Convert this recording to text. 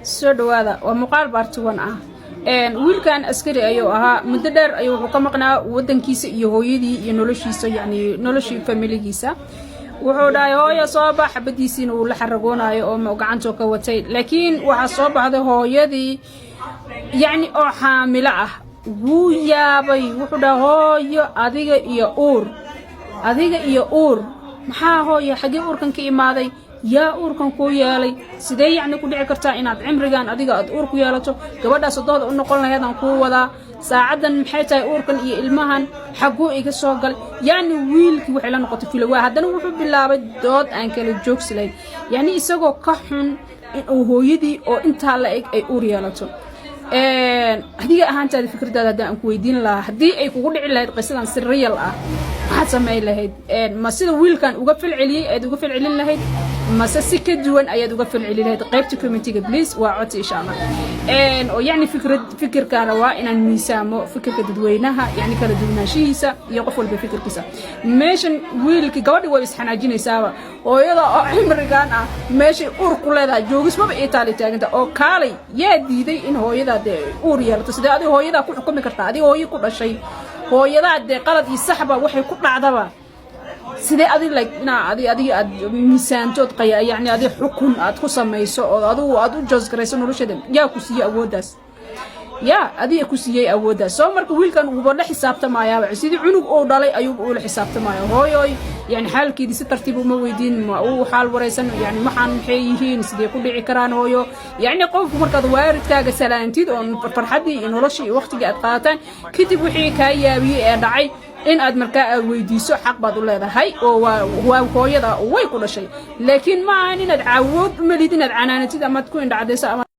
Soo dhawaada, waa muuqaal part 1 ah. Wiilkan askari ayuu ahaa. Muddo dheer ayuu wuxuu ka maqnaa wadankiisa iyo hooyadii iyo noloshiisa, yacni noloshii familigiisa. Wuxuu dhahay, "Hooyo, soo bax." Xabadiisiina uu la xaragoonayo oo gacantoo ka watay, laakiin waxaa soo baxday hooyadii, yacni oo xaamilo ah. Wuu yaabay. Wuxuu dhahay, "Hooyo, adiga iyo uur, adiga iyo uur, maxaa? Hooyo, xaggee uurkan ka imaaday? Yaa uurkan kuu yeelay? Sidee yacni ku dhici kartaa inaad cimrigan adiga aad uur ku yeelato? Gabadhaas odooda u noqon lahayd aan kuu wadaa saacaddan. Maxay tahay uurkan iyo ilmahan? Xagguu iga soo galay?" Yacni wiilkii waxay la noqotay filowaa. Haddana wuxuu bilaabay dood aan kala joogsi lahayn, yacni isagoo ka xun inuu hooyadii oo intaa la eg ay uur yeelato. Adiga ahaantaada, fikradaada haddaan aan ku weydiin lahaa, haddii ay kugu dhici lahayd qisadan si real ah, maxaad samayn lahayd? Ma sida wiilkan uga falceliyey ayaad uga falcelin lahayd, mase si ka duwan ayaad uga falcelin lahayd? Qaybta commentiga please, waa codsi insha Allah. Oo yacni fikrad fikirkaan rabaa inaan miisaamo fikirka dadweynaha, yacni kala duwanaanshihiisa iyo qof walba fikirkiisa. Meeshan wiilkii, gabadhii way isxanaajinaysaaba. Hooyada oo cimrigan ah meeshay uur ku leedahay joogismaba ii taali taaganta oo kaalay. Yaa diiday in hooyadaa dee uur yeelato? Sidee adiga hooyadaa ku xukumi kartaa? Adiga hooyo ku dhashay, hooyadaa dee qalad iyo saxba waxay ku dhacdaba, sidee adi like inaa adi adiga aad miisaantood qaya, yacni adi xukun aad ku samayso oo adigu aad u judge garayso nolosheeda? Yaa ku siiyey awooddaas? Yaa adiga ku siiyey awooddaas? Soo marka wiilkan wuuba la xisaabtamayaaba, sidii cunug uu dhalay ayuuba ula xisaabtamaya. Hooyoy, yani xaalkeedii si tartiib uma weydiin, ma uu xaal waraysan, yani waxaan maxay yihiin, sidee ku dhici karaan, hooyo? Yacni qofku markaad waalidkaaga salaantid oo farxaddii iyo noloshii iyo waqtigii aad qaadataan kadib, wixii kaa yaabiyey ee dhacay in aad markaa aad weydiiso xaq baad u leedahay, oo waa hooyada, way ku dhashay. Laakiin ma ahan inaad cawood u melid inaad canaanatid amaad ku indhacdayso ama